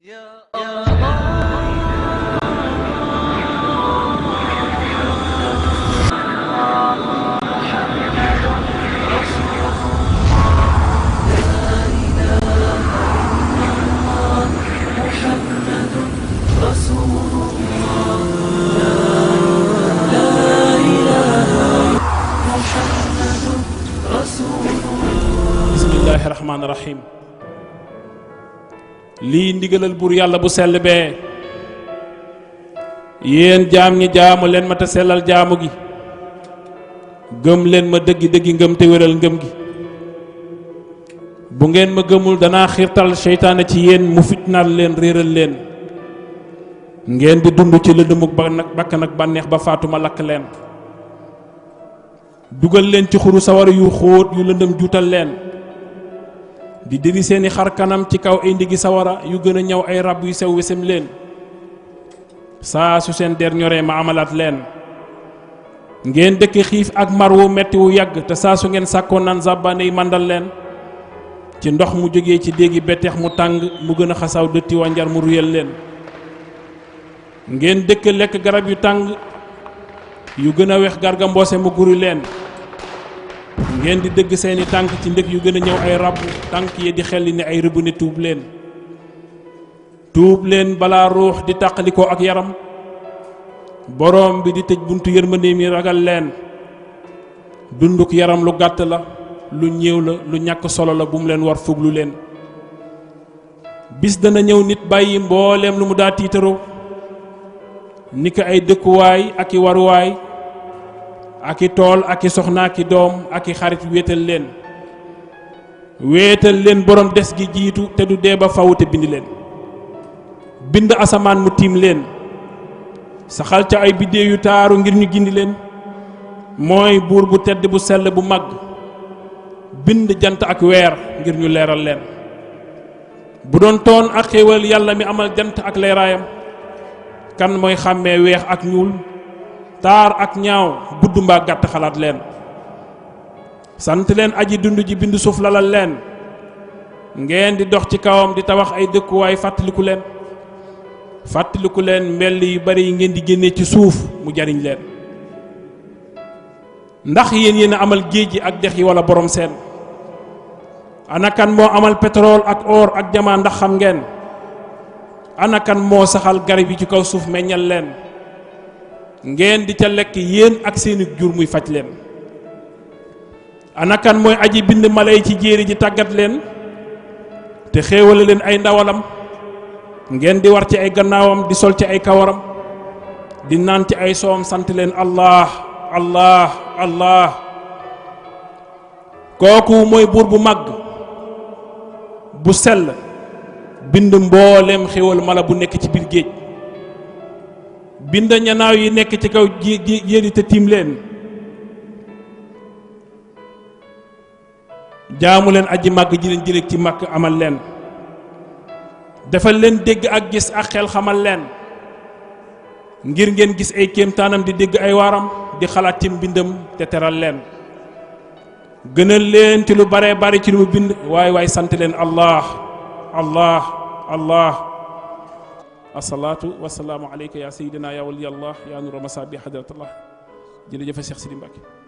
يا الله bismillahi rahmaani rahim. lii ndigalal buur yàlla bu sell bee yéen jaam ñi jaamu leen ma te sellal jaamu gi gëm leen ma dëggi dëggi ngëm te wéral ngëm gi bu ngeen ma gëmul danaa xiirtal seytaane ci yéen mu fitnaal leen réeral leen ngeen di dund ci lëndëmuk bakkan ak bànneex ba faatuma lakk leen dugal leen ci xuru sawara yu xóot yu lëndëm juutal leen di diri seeni xar kanam ci kaw ay ndigi sawara yu gën a ñaw ay rab yu sew wesem leen saa su seen der ñoree ma amalaat leen ngeen dëkk xiif ak mar wu metti wu yàgg te saa su ngeen sàkkoon naan zàbbaane yi màndal leen ci ndox mu jógee ci déggi betteex mu tàng mu gën a xasaw dëtti wànjar mu ruyal leen ngeen dëkk lekk garab yu tàng yu gën a wex garga mboose mu guri leen ngeen di dëgg seeni tànk ci ndëkk yu gën a ñëw ay rab tànk yi di xelli ne ay rëbb ne tuub leen balaa ruux di tàqalikoo ak yaram boroom bi di tëj buntu yërmande mi ragal leen dunduk yaram lu gàtt la lu ñëw la lu ñàkk solo la bu mu leen war fuglu leen bis dana ñëw nit bàyyi mbooleem lu mu daa tiitaroo ni ko ay dëkkuwaay ak i waruwaay ak i tool ak i soxna ak i doom ak i xarit wéetal leen borom des gi jiitu te du dee ba faw te bind leen bind asamaan mu tiim leen saxal ca ay biddéew yu taaru ngir ñu gindi leen mooy buur bu tedd bu sell bu màgg bind jant ak weer ngir ñu leeral leen bu doon toon ak xéewal yàlla mi amal jant ak leeraayam kan mooy xàmmee weex ak ñuul taar ak ñaaw gudd mbaa gàtt xalaat leen sant leen aji dund ji bind suuf lalal leen ngeen di dox ci kawam di tabax ay dëkkuwaay fàttaliku leen mbell yu bari yi ngeen di génnee ci suuf mu jariñ leen ndax yéen a amal géej gi ak dex yi wala borom seen anakan moo amal pétrole ak or ak jamaa ndax xam ngeen anakan moo saxal garab yi ci kaw suuf meññal leen ngeen di ca lekk yéen ak seeni jur muy faj leen anakan mooy aji bind mala yi ci jéeri ji tàggat leen te xéewale leen ay ndawalam ngeen di war ci ay gannaawam di sol ci ay kawaram di naan ci ay soom sant leen allah allah allah kooku mooy buur bu màgg bu sell bind mbooleem xéewal mala bu nekk ci biir géej bind ñanaaw yi nekk ci kaw jéeri te tiim leen jaamu leen aji màgg ji leen jëlee ci màgg amal leen defal leen dégg ak gis ak xel xamal leen ngir ngeen gis ay kéemtaanam di dégg ay waaram di xalaat ci mbindam te teral leen gënal leen ci lu bare bari ci lu mu bind waaye sant leen allah allah allah asalaatu wasalaamu aleyka ya sayidina ya waliyallah ya nura masabi hadratallah jërëjëf Cheikh Sidi Mbacke